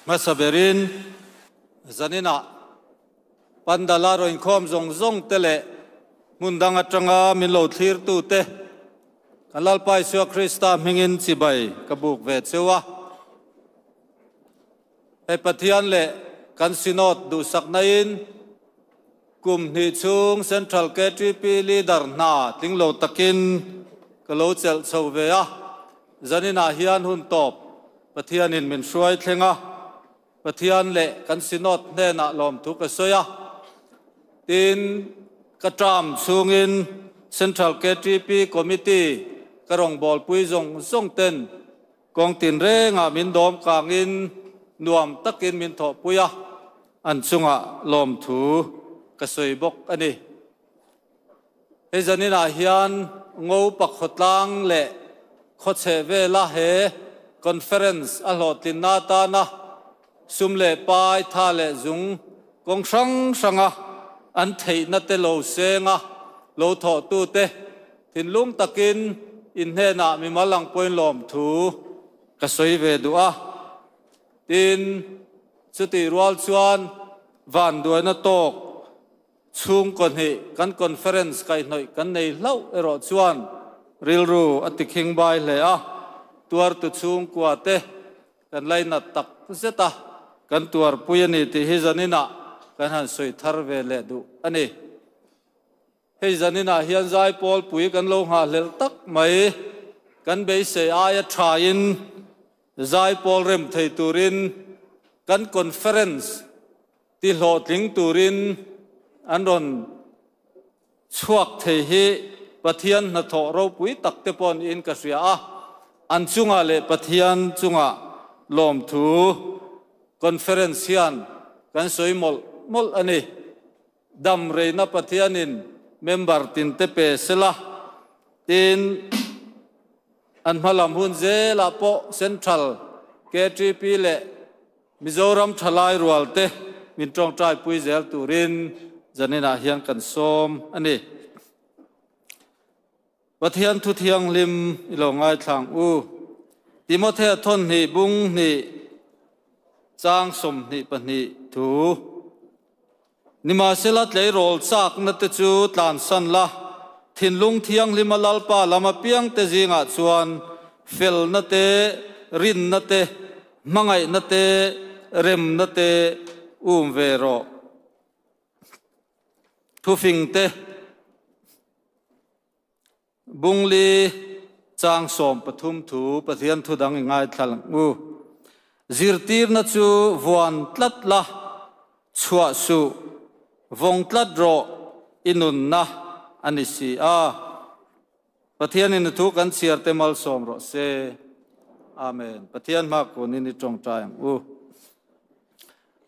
Hmasa berin zaninah Pandala rawn inkhawm zawng zawng te leh hmun dang atanga min lo thlirtu te kan Lalpa Isua Krista hmingin chibai ka buk ve cheu a. Hei Pathian leh kan Synod duhsakna in kum hnih chhung Central KTP Leader hna tling lo takin ka lo chelh chho ve a, zaninah hian hun tawp Pathianin min hruai thleng a, Pathian leh kan Synod hnenah lawmthu ka sawi a, tin ka term chhungin Central KTP Committee ka rawngbawlpui zawng zawng ten Kawng tinrengah min dawm kangin nuam takin min thawhpui a, an chungah lawmthu ka sawi bawk a ni. Hei zaninah hian Ngopa khawtlang leh khawchheh vela he conference a hlawhtlinna atana sum leh pai, tha leh zung kawng hrang hranga an theihna te lo senga lo thawhtute Thinlung takin in hnenah mimal ang pawhin lawmthu ka sawi ve duh a, tin, chutih rual chuan vanduaina tawk chhungkaw hnih kan conference kaihhnawih kan nei hlauh erawh chuan rilru a tikhing bai hle a, tuartu chhungkua te kan lainat tak zet a, kan tuarpui a ni tih hi zaninah kan han sawi thar ve leh duh a ni. Hei zaninah hian zaipawl pui kan lo nghahhlelh tak mai. Kan beisei aia thain zaipawl rem thei turin kan conference ti hlawhtling turin an rawn chhuak thei hi Pathian hnathawh ropui tak te pawh niin ka hria a. An chungah leh Pathian chungah lawmthu conference hian kan sawi mawlh mawlh a ni. Dam reina Pathianin member tinte pe sela, tin an hmalam hun zelah pawh Central KTP leh Mizoram thalai rualte min tawngtaipui zel turin zaninah hian kan sawm a ni. Pathian thu thianghlim i lo ngaithlang u. Timothea thawn hnih bung hnih chang 22 thu. Nimahsela tleirawl chakna te chu tlansan la, thinlung thianghlima Lalpa lam apiangte zingah chuan felna te, rinna te, hmangaihna te, remna te um ve rawh. Thufingte Bungli chang 13 thu Pathian thu dang i ngaithla lang u. Zirtirna chu vuan tlat la, chhuah suh, vawng tlat rawh i nunna a ni si a. Pathianin a thu kan chhiar te malsawm rawh se. Amen. Pathian hma kunin i tawngtai ang u.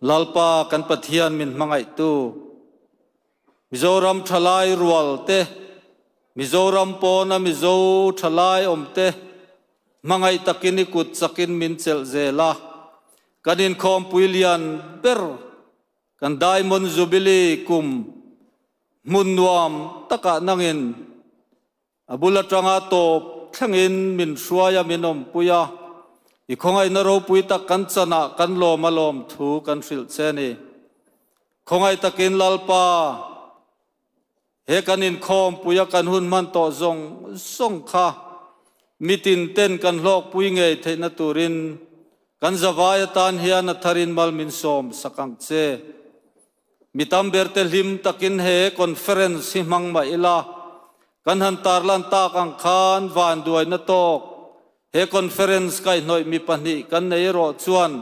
Lalpa kan Pathian min hmangaihtu, Mizoram thalai rual te, Mizoram pawna Mizo thalai awm te, hmangaih takin i kut chakin min chelh zel a, kan inkhawmpui lian ber kan Diamond Jubilee kum hmun nuam takah nangin A bul atanga tawp thlengin min hruai a, min awmpui a, i khawngaihna ropui tak kan chanah kan lawm a lawm thu kan hrilh che a ni. Khawngaih takin Lalpa, he kan inkhawmpui a kan hun hman tawh zawng zawng kha mitin ten kan hlawkpui ngei theihna turin kan zavai atan hian a tharin mal min sawm sak ang che. Mi tam berte hlim takin he conference hi hmang mah ila, kan han tarlan tak ang khan vanduaina tawk he conference kaihhnawih mi pahnih kan nei erawh chuan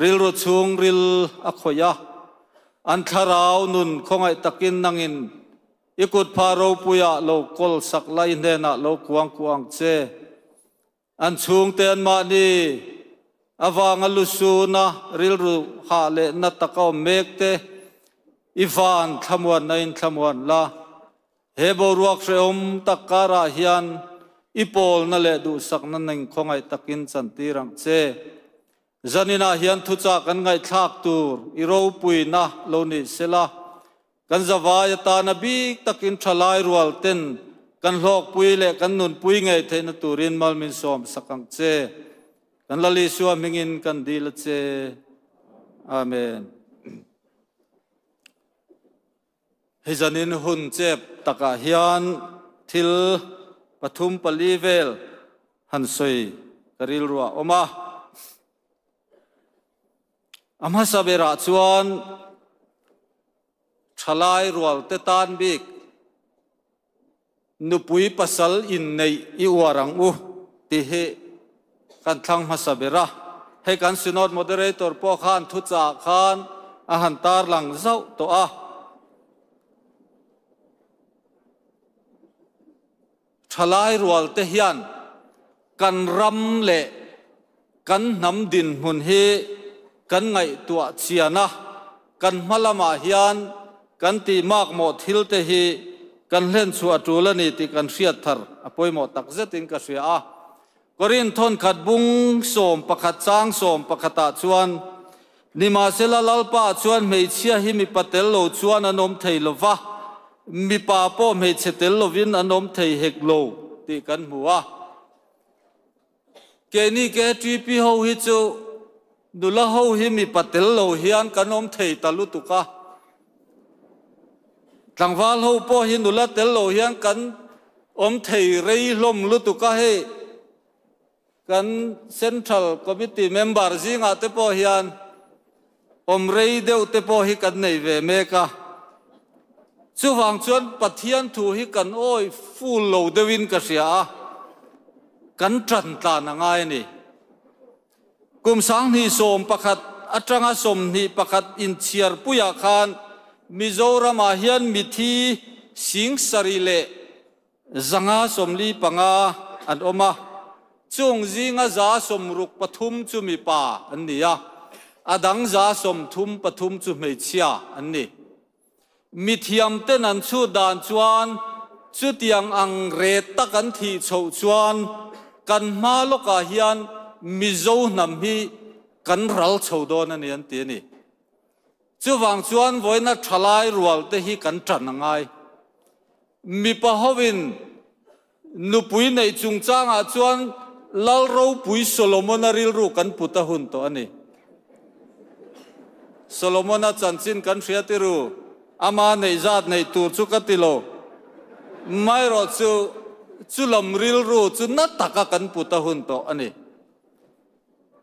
rilru chhung ril a khawih a, an thlarau nun khawngaih takin nangin i kutphah ropuiah lo kawl sak la i hnenah lo kuang kuah ang che. An chhungte anmahni avanga lusuna rilru hah leh na taka awm mek te i van thlamuanna in thlamuan la. He boruak hrehawm tak karah hian i pawlna leh duhsakna neng khawngaih takin chantir ang che. Zaninah hian thuchah kan ngaihthlak tur i ropuina lo ni sela. Kan zavai atana bik takin thalai rual ten kan hlawkpui leh kan nunpui ngei theihna turin mal min sawm sak ang che. Kan Lal Isua hmingin kan dil a che. Amen. Hei zanin hun chep takah hian thil pathum pali vel han sawi ka rilruah a awm a. A hmasa berah chuan thalai rual te tan bik Nupui pasal inneih i uar ang u tih hi kan thlang hmasa ber a. Hei kan Synod Moderator pawh khan thuchah khan a han tarlang zauh tawh a. Thalai rual te hian kan ram leh kan hnam dinhmun hi kan ngaihtuah chian a, kan hma lamah hian kan tih makmawh thil te hi kan hlen chhuah a tul a ni tih kan hriat thar a pawimawh tak zetin ka hria a. Korinth thawnkhat bung 11 chang 11 ah chuan, Nimahsela Lalpa chuan hmeichhia hi mipa tel lo chuan an awm thei lo va, mipa pawh hmeichhe tel lovin an awm thei hek lo tih kan hmu a. Keini KTP ho hi chu nula ho hi mipa tel lo hian kan awm thei ta lutuk a. Tlangval ho pawh hi nula tel lo hian kan awm thei rei hlawm lutuk a hei. Kan Central Committee member zingah te pawh hian awm rei deuh te pawh hi kan nei ve mek a. Chuvang chuan Pathian thu hi kan awi ful lo deuhin ka hria a, kan ṭan tlan a ngai a ni. Kum 2011 aṭanga 21 inchhiarpuiah khan Mizoramah hian mithi 75,000 an awm a, chung zinga 63 chu mipa an ni a, a dang 33 chu hmeichhia an ni. Mithiamten an chhut dan chuan chutiang ang ret tak an thih chhoh chuan kan hma lawkah hian Mizo hnam hi kan ral chho dawn a ni an ti a ni. Chuvang chuan vawiina thalai rual te hi kan tan a ngai. Mipa hovin nupui neih chungchangah chuan Lal ropui Solomona rilru kan put a hun tawh a ni. Solomona chanchin kan hria tiru, ama neih zat neih tur chu ka ti lo. Maherawh chu chu lam rilru chu na taka kan put a hun tawh a ni.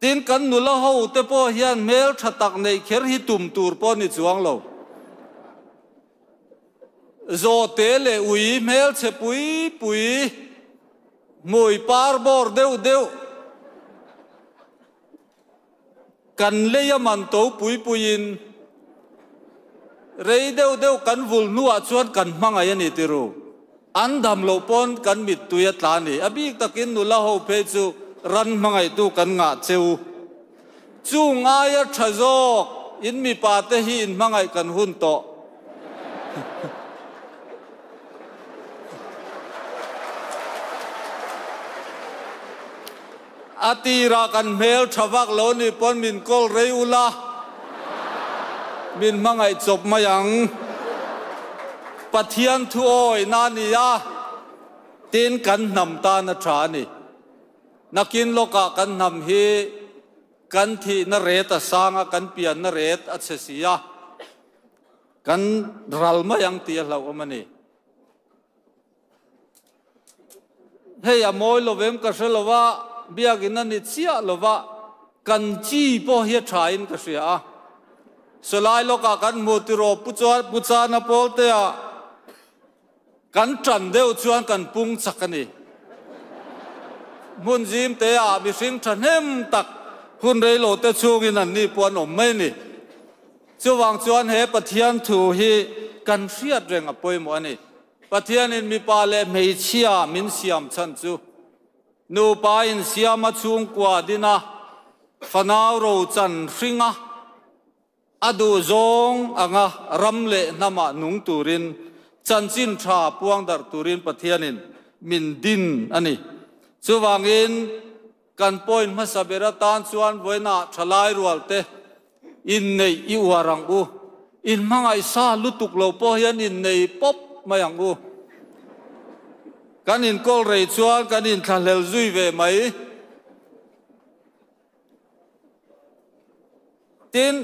Tin, kan nula ho te pawh hian hmel tha tak neih kher hi tum tur pawh ni chuang lo. Zawhte leh ui hmelchhe pui pui, hmui par bawr deuh deuh, kan lei a man to pui puiin rei deuh deuh kan vul hnuah chuan kan hmangaih a ni ti ru. An dam loh pawn kan mittui a tla a ni. A bik takin nula ho phei chu ran hmangaihtu kan ngah cheu. Chung aia tha zawk in mipa te hi in hmangaih kan hun tawh. A tirah kan hmel tha vak lo nih pawn min kawl rei ula, min hmangaih chawp mai ang. Pathian thu awihna a ni a, tin kan hnam tan a tha a ni. Nakin lawkah kan hnam hi kan thihna ret a sang a, kan pianna ret a chhe si a, kan ral mai ang tih a hlauhawm a ni. Hei a mawi lo vem ka hre lo va, biakinn a ni chiah lo va, kan chi pawh hi a tha in ka hria a. Sawlai lawkah kan hmu tiraw Pu chuan Pu Chana Pawltea kan tan deuh chuan kan pung chak a ni. Hmun zim te ah mihring thahnem tak hun reilo te chhungin an ni pawh an awm mai a ni. Chuvang chuan he Pathian thu hi kan hriat reng a pawimawh a ni. Pathianin mipa leh hmeichhia min siam chhan chu nupa insiama chhungkua dina fanau rochan hringa a duhzawng anga ram leh hnamah nung turin chanchin tha puang darh turin Pathianin min din a ni. Chuvangin kan point hmasa ber atan chuan vawiinah thalai rualte Inneih i uar ang u. In hmangaih sa lutuk lo pawh hian innei pawp mai ang u. Kan inkawl rei chuan kan inthlahlel zui ve mai. Tin.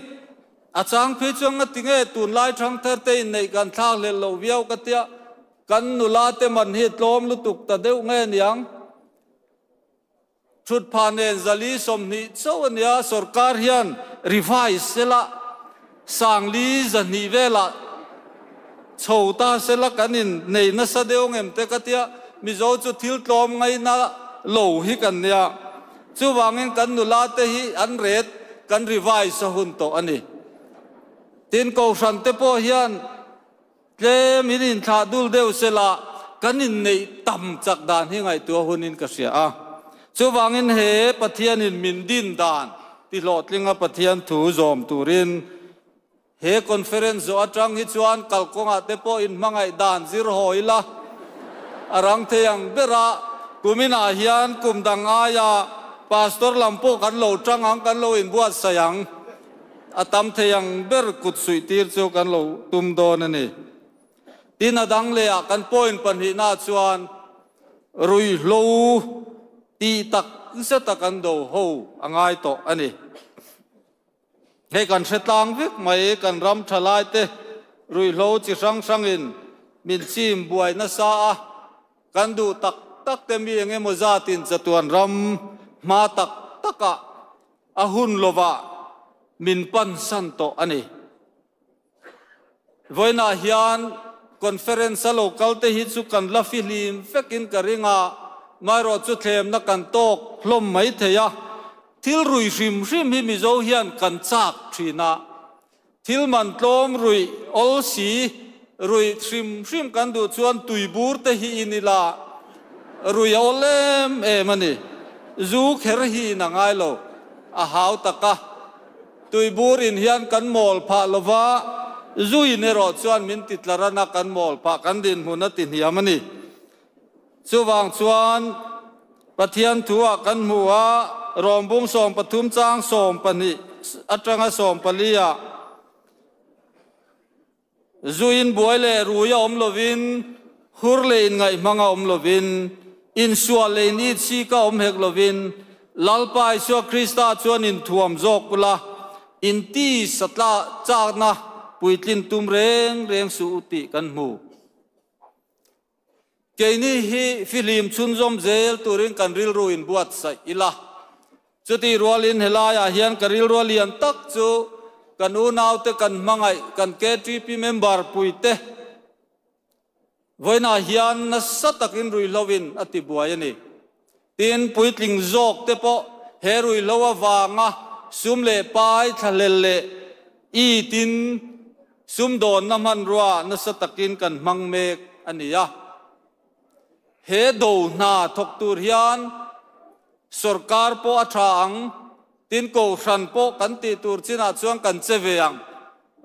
A chang phei chuan nga tinge tunlai thangthar te inneih kan thlak hlelh loh viau ka tia, kan nula te man hi tlawm lutuk ta deuh nge niang? Thutphah nen 420 chauh a nia, sorkar hian revise sela 1000 200 velah chho ta sela kan innei nasa deuh ngem te ka tia, Mizo chu thil tlawm ngaina lo hi kan nia, chuvangin kan nula te hi an ret kan revise a hun tawh a ni. Tin, Kohhran te pawh hian Tlem in inthlah dul deuh sela kan inneih tam chak dan hi ngaihtuah hunin ka hria a. Chuvangin he Pathianin min din dan ti hlawhtlinga Pathian thu zawm turin he conference zawh atang hi chuan kalkawngah te pawh inhmangaih dan zir haw ila a rang thei ang bera kuminah hian kum dang aia pastor lam pawh kan lo tang ang, kan lo inbuatsaih ang. A tam thei ang ber kut suih tir chu kan lo tum dawn a ni. Tin, a dang lehah kan point pahnihna chuan ruihhlo tih tak zeta kan do ho a ngai tawh a ni. Hei kan hre tlang vek mai, kan ram tha lai te ruihhlo chi hrang hrangin min chim buai nasa a, kan duh tak tak te mi eng emaw zatin chatuan ram hma tak takah A hun lovah min pansan tawh a ni. Vawiinah hian conference a lo kal te hi chu kan la fihlim vekin ka ring a, maherawh chu thlemna kan tawk hlawm mai thei a. Thil rui hrim hrim hi Mizo hian kan chak thin a, thil man tlawm ruih awl si ruih hrim hrim kan duh chuan tuibur te hi in ila rui a awl em em a ni. Zu kher hi in a ngai lo, a hau tak a. Tuibur in hian kan mawl phah lo va, zu in erawh chuan min ti tla ran a, kan mawl phah kan dinhmun a ti hniam a ni. Chuvang chuan Pathian thu-ah kan hmu a, Rawmbung 13 chang 12 atanga 14-ah, Zuin buai leh rui a awm lovin, hur leh inngaihhmang a awm lovin, insual leh initsik a awm hek lovin, Lalpa Isua Krista chuan inthuam zawk ula, inti satla chakna puitlin tum reng reng suh u tih kan hmu. Keini hi fihlim chhunzawm zel turin kan rilru in buatsaih ila. Chutih rualin helaiah hian ka rilru a lian tak chu kan unaute kan hmangaih kan KTP member puite vawiinah hian nasa takin ruihhloin a tibuai a ni. Tin, puitling zawk te pawh he ruihhlo avanga sum leh pai thlahlel leh itin Sumdawnna hmanrua nasa takin kan hmang mek a ni a. He do hna thawk tur hian sorkar pawh a tha ang, tin kohhran pawh kan tih tur chinah chuan kan che ve ang.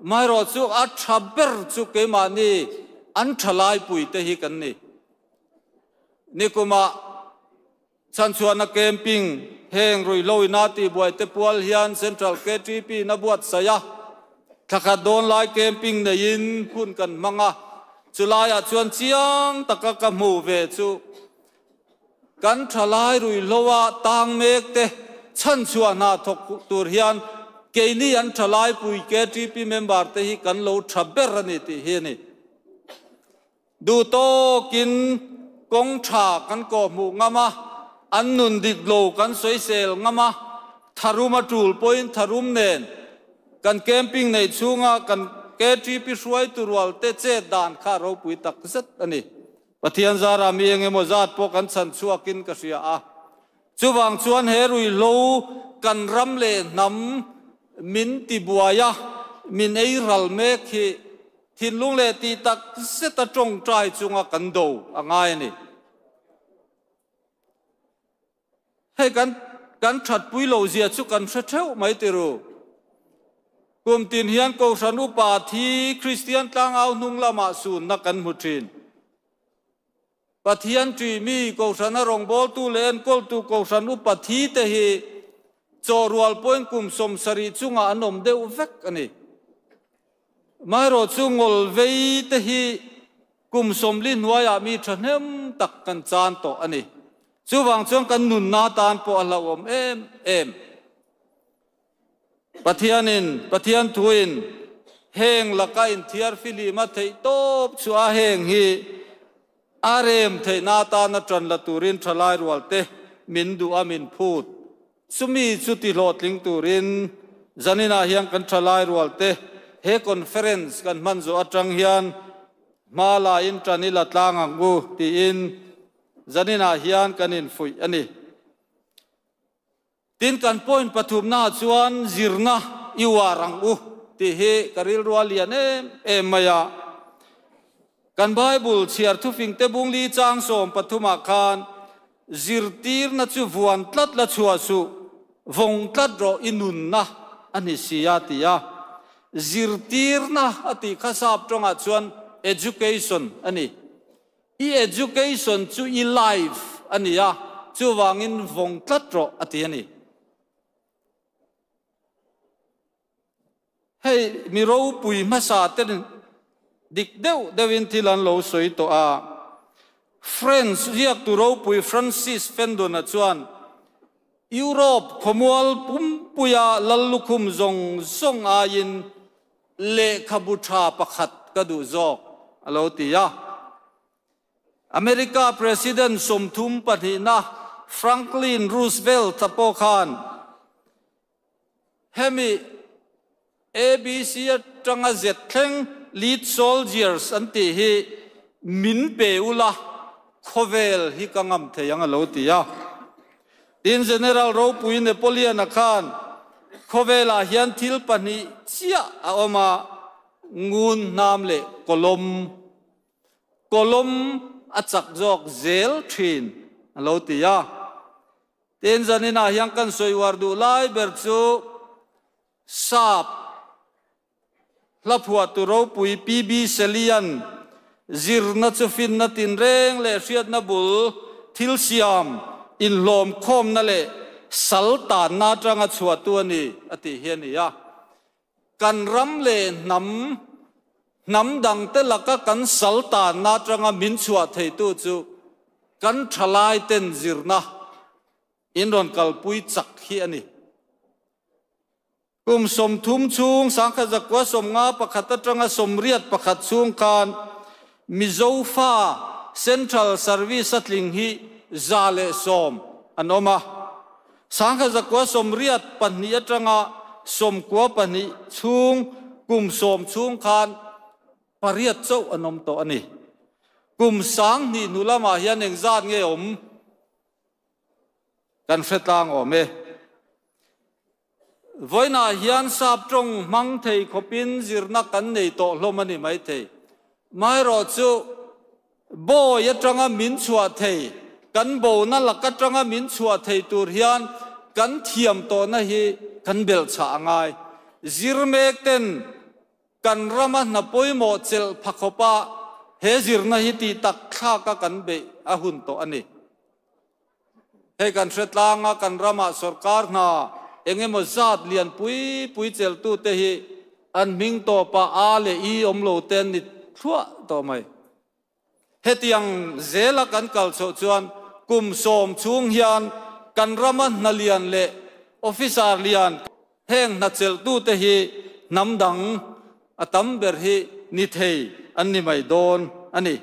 Amaherawh chu a tha ber chu keimahni an tha laipuite hi kan ni. Nikumah. Chhanchhuahna camping heng ruihhlo ina tihbuai te pual hian Central ktp in a buatsaih a, thlakhat dawn lai camping neiin hun kan hmang a, chulaiah chuan chiang taka ka hmuh ve chu kan thalai ruihhloa tang mek te chhanchhuah hna thawk tur hian keini an thalaipui ktp member te hi kan lo tha ber a ni tih hi a ni. Duh tawkin kawng tha kan kawhhmuh ngam a, an nun dik lo kan sawisel ngam a, tharum a tul pawhin tharum nen kan camping neih chhunga kan KTP hruaitu rual te chet dan kha ropui tak zet a ni. Pathian zara mi eng emaw zat pawh kan chhan chhuakin ka hria a. Chuvang chuan he ruihhlo kan ram leh hnam min tibuai a, min ei ral mek hi thinlung leh tih tak zeta tawngtai chunga kan do a ngai a ni. Hei kan kan thatpui lo zia chu kan hre theuh mai ti ru. Kum tin hian Kohhran upa thi Kristian tlangau hnung lamah sunna kan hmu thin. Pathian ṭihmi Kohhrana rawngbawltu leh enkawltu Kohhran upa thi te hi chaw rual pawhin kum 70 chungah an awm deuh vek a ni. Amaherawhchu ngawlvei te hi kum 40 hnuaiah mi ṭhahnem tak kan chan tawh a ni. Chuvang chuan kan nunna tan pawh a hlauhawm em em. Pathianin, Pathian thuin heng laka inthiar fihlim a theih tawp chu a heng hi a rem theihna atana ṭan la turin ṭhalai rualte min duh a min phut. Chumi chu tihlawhtling turin zaninah hian kan ṭhalai rualte he conference kan hman zawh aṭang hian hma lain ṭan i la tlang ang u tiin zaninah hian kan infuih a ni. Tin, kan point pathumnaah chuan zirna i uar ang u tih hi ka rilru a lian em em mai a. Kan Bible chhiar thufingte bungli chang 13ah khan zirtirna chu vuan tlat la chhuah suh, vawng tlat rawh i nunna a ni si a ti a. Zirtirna a tih kha sap tawngah chuan education a ni. I education chu i life a ni a, chuvangin vawng tlat rawh a ti a ni. Hei mi ropui hmasa ten dik deuh deuhin thil an lo sawi tawh a. French ziaktu ropui Francis Fendon-a chuan Europe khawmual pumpuia lal lukhum zawng zawng aiin lehkhabu tha pakhat ka duh zawk, a lo ti a. America President 32na Franklin Roosevelt-a pawh khan hemi ABC atanga Z thleng lead soldiers an tih hi min pe ula, khawvel hi ka ngam thei ang a lo ti a. Tin, General ropui Napoleon-a khan khawvelah hian thil pahnih chiah a awm a, ngun hnam leh kawlawm. Kawlawm a chak zawk zel thin a lo ti a. Tin, zaninah hian kan sawi uar duh lai ber chu sap Hla phuahtu ropui PB Selian zirna chu finna tinreng leh hriatna bul thil siam inhlawm khawmna leh sal tanna atanga chhuahtu a ni a tih hi a ni a. Kan ram leh hnam hnam dangte laka kan sal tanna atanga min chhuah theitu chu kan thalaiten zirna in rawn kalpui chak hi a ni. Kum 30 chhung, 1951 atanga 81 chhung khan Mizo fa Central Service a tling hi 110 an awm a. 1982 atanga 92 chhung kum 10 chhung khan 8 chauh an awm tawh a ni. Kum 2000 hnu lamah hian engzat nge awm? Kan hre tlang awm e. Vawiinah hian sap tawng hmang thei khawpin zirna kan nei tawh hlawm a ni maithei. Maherawhchu, bawi atanga min chhuah thei, kan bona lak atanga min chhuah thei tur hian kan thiam tawhna hi kan belhchhah a ngai. Zir mek ten kan rama hna pawimawh chelh pha khawpa he zirna hi tih tak thlaka kan beih a hun tawh a ni. Hei kan hre tlang a, kan ramah sorkar hna eng emaw zat lian pui pui chelhtute hi an hming tawpah A leh I awm lo te an ni thluah tawh mai. Hetiang zela kan kal chhoh chuan kum 10 chhung hian kan rama hna lian leh officer lian heng hna chelhtute hi hnam dang a tam ber hi ni thei an ni mai dawn a ni.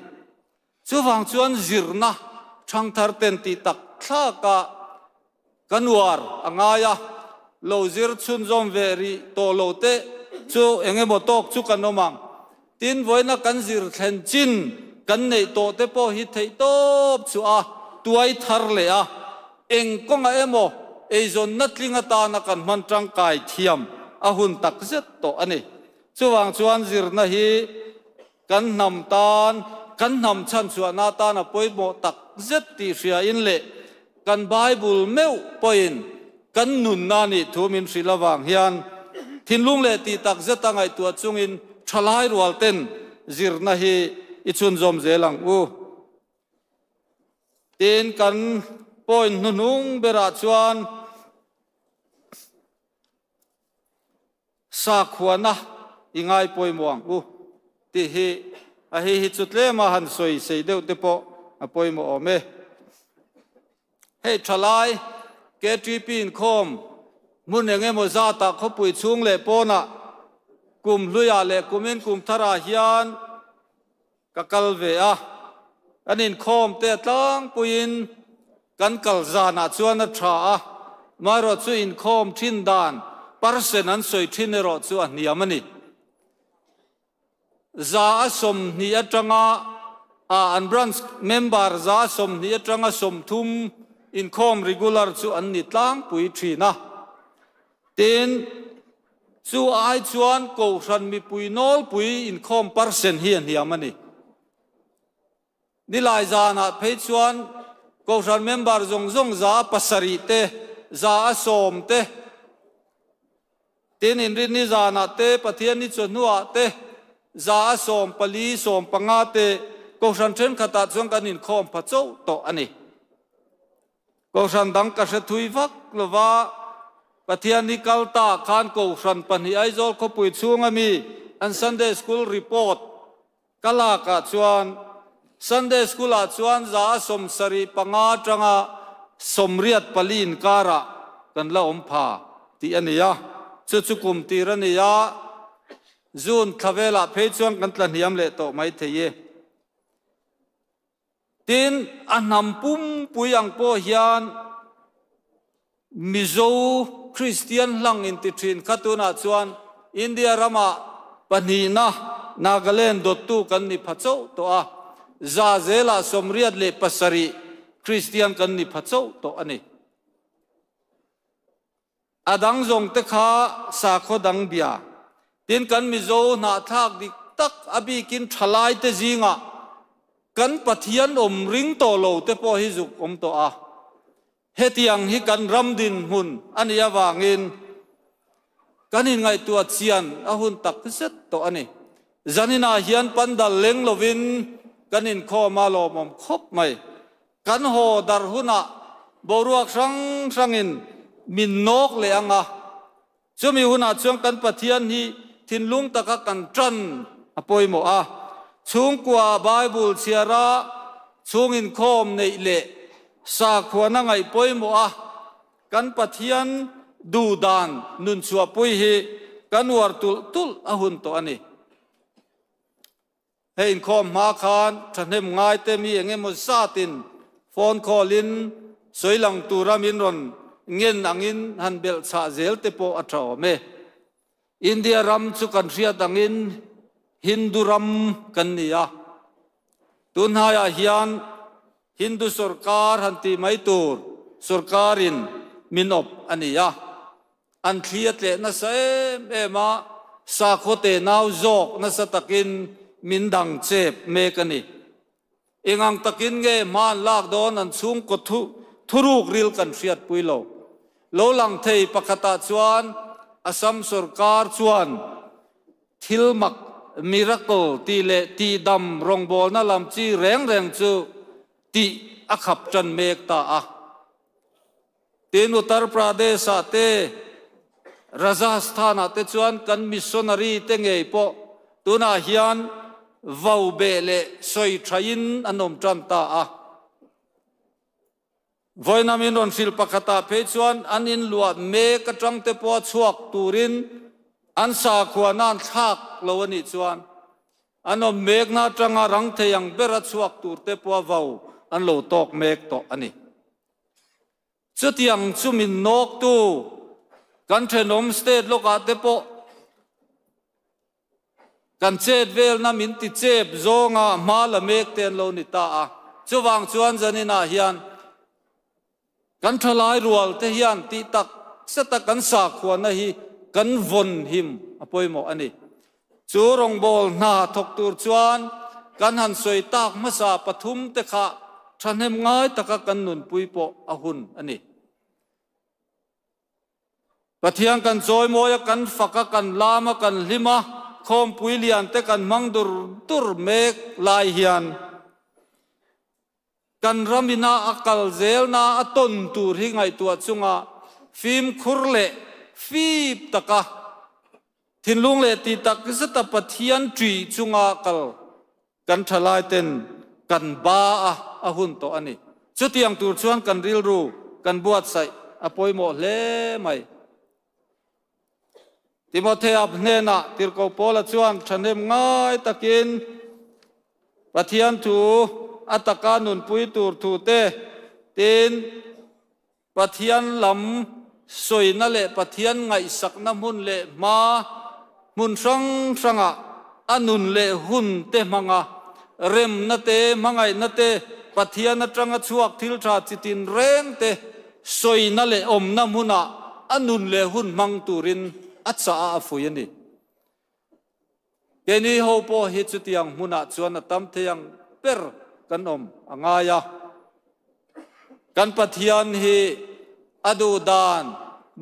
Chuvang chuan zirna thangthar ten tih tak thlaka ka nuar a ngai a, lo zir chhunzawm ve rih tawh lo te chu eng emaw tawk chu kan awm ang. Tin, vawiina kan zir thlen chin kan neih tawh te pawh hi theih tawp chu a tuai thar leh a, eng kawngah emaw eizawnna tling atana kan hman tangkai thiam a hun takzet tawh a ni. Chuvang chuan zirna hi Kan hnam tan, kan hnam chhanchhuahna atan a pawimawh tak zet tih hriain leh kan Bible meuh pawhin kan nunna nih thu min hrilh avang hian thinlung leh tih tak zeta ngaihtuah chungin thalai rual ten zirna hi i chhunzawm zel ang u. Tin, kan point hnuhnung berah chuan Sakhuana i ngai pawimawh ang u tih hi a hei hi chu tlema han sawi sei deuh te pawh a pawimawh awm e. Hei thalai KTP inkhawm Hmun eng emaw zatah khawpui chhung leh pawnah kum hluiah leh kumin kum tharah hian ka kal ve a, kan inkhawm te a tlangpuiin kan kal zanah chuan a tha a, amaherawhchu inkhawm thin dan percent an sawi thin erawh chu a hniam a ni. 20% atanga an branch member 20% atanga 30 inkhawm regular chu an ni tlangpui thin a. Tin, chu ai chuan kohhran mipui nawlpui inkhawm percent hi a hniam a ni. Nilai zanah phei chuan kohhran member zawng zawng 7% te, 10% te, tin inrinni zanah te, Pathianni chawhnuah te, 14%, 15 te kohhran thenkhatah chuan kan inkhawm pha chauh tawh a ni. Kohhran dang ka hre thui vak lova, Pathianni kal ta khan kohhran pahnih Aizawl khawpui chhunga mi an Sunday School report Ka lakah chuan Sunday School ah chuan 75% atanga 84 inkarah kan la awm pha tih a ni a, chu chu kum tir a ni a, June thla velah phei chuan kan tla hniam leh tawh mai thei e. Tin, a hnam pumpui ang pawh hian Mizo Kristian hlang inti thin kha tunah chuan India ramah pahnihna Nagaland dawttu kan ni pha chauh tawh a, 87% Kristian kan ni pha chauh tawh a ni. A dang zawng te kha sakhaw dang bia. Tin kan Mizo hnahthlak dik tak a bikin thalai te zingah kan Pathian awm ring tawh lo te pawh hi zuk awm tawh a. Hetiang hi kan ram dinhmun a nih avangin kan inngaihtuah chian a hun tak zet tawh a ni. Zaninah hian pandal leng lovin kan inkhawm a lawmawm khawp mai. Kan haw dar hunah boruak hrang hrangin min nawk leh ang a, chumi hunah chuan kan Pathian hi thinlung taka kan tan a pawimawh a. Chhungkua Bible chhiara chhung inkhawm neih leh sakhuana ngaih pawimawh a, kan Pathian duhdan nun chhuahpui hi kan uar tulh tulh a hun tawh a ni. Hei inkhawm hma khan thahnem ngaite mi eng emaw zatin phone call in sawi lang tura min rawn ngen angin han belh chhah zel te pawh a tha awm e. India ram chu kan hriat angin Hindu ram kan ni a, tunhnaiah hian Hindu sorkar han tih mai tur sorkarin min awp a ni a. An thli a tleh nasa em em a, sakhaw tenau zawk nasa takin min dang chep mek a ni. Eng ang takin nge hma an lak dawn an chhungkaw thu thuruk ril kan hriatpui lo. Lo lang thei pakhatah chuan Assam sorkar chuan thil mak, miracle, tih leh tihdam rawngbawlna lam chi reng reng chu tih a khap tan mek ta a. Tin, Uttar Pradesh-ah te, Rajasthan-ah te chuan kan missionary te ngei pawh tunah hian vau beh leh sawi thain an awm tan ta a. Vawiinam in rawn hrilh pakhatah phei chuan an inluah mek atang te pawha chhuak turin an sakhuana an thlak lo a nih chuan an awm mekna atanga rang thei ang bera chhuak tur te pawha vau an lo tawk mek tawh a ni. Chutiang chu min nawktu kan thenawm state lawkah te pawh kan chet velna min ti chep zawnga hma la mek te an lo ni ta a. Chuvang chuan zaninah hian kan thalai rual te hian tih tak zeta kan sakhuana hi kan vawn him a pawimawh a ni. Chu rawngbâwl hna thawk tûr chuan kan han sawi tâk hmasa pathum te kha ṭhahnem ngai taka kan nunpui pawh a hun a ni. Pathian kan chawimawi a, kan fak a, kan lam a, kan hlim a, khawmpui lian te kan hmang dur dur mek lai hian kan ramina a kal zelna a tawn tur hi ngaihtuah chunga fimkhur leh fip taka thinlung leh ti tak zeta Pathian ṭih chunga kal kan ṭhalai ten kan ba a a hun tawh a ni. Chutiang tur chuan kan rilru kan buatsaih a pawimawh hle mai. Timothea hnenah Tirhkoh Paula chuan thahnem ngai takin Pathian thu a taka nunpui tur thu te, tin, Pathian lam sawina leh Pathian ngaihsakna hmun leh hma hmun hrang hrangah a nun leh hun te hmanga remna te, hmangaihna te, Pathian atanga chhuak thil tha chitin reng te sawina leh awmna hmunah a nun leh hun hmang turin a chah a, a fuih a ni. Keini ho pawh hi chutiang hmunah chuan a tam thei ang ber kan awm a ngai a. Kan Pathian hi a duh dan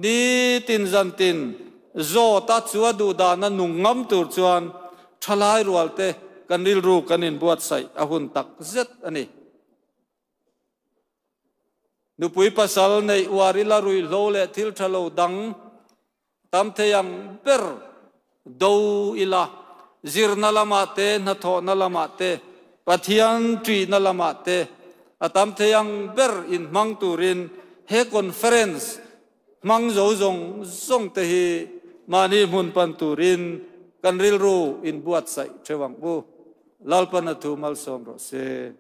nitin zantin zawt a, chu a duh dana nung ngam tur chuan thalai rualte kan rilru kan inbuatsaih a hun tak zet a ni. Nupui pasal neih uar ila ruihhlo leh thil tha lo dang tam thei ang ber do ila, zirna lamah te, hnathawhna lamah te, Pathian ṭihna lamah te a tam thei ang ber inhmang turin he conference hmang zo zawng zawng te hi mahni hmun pan turin kan rilru inbuatsaih ṭheuh ang u. Lalpana thu malsawm rawh se.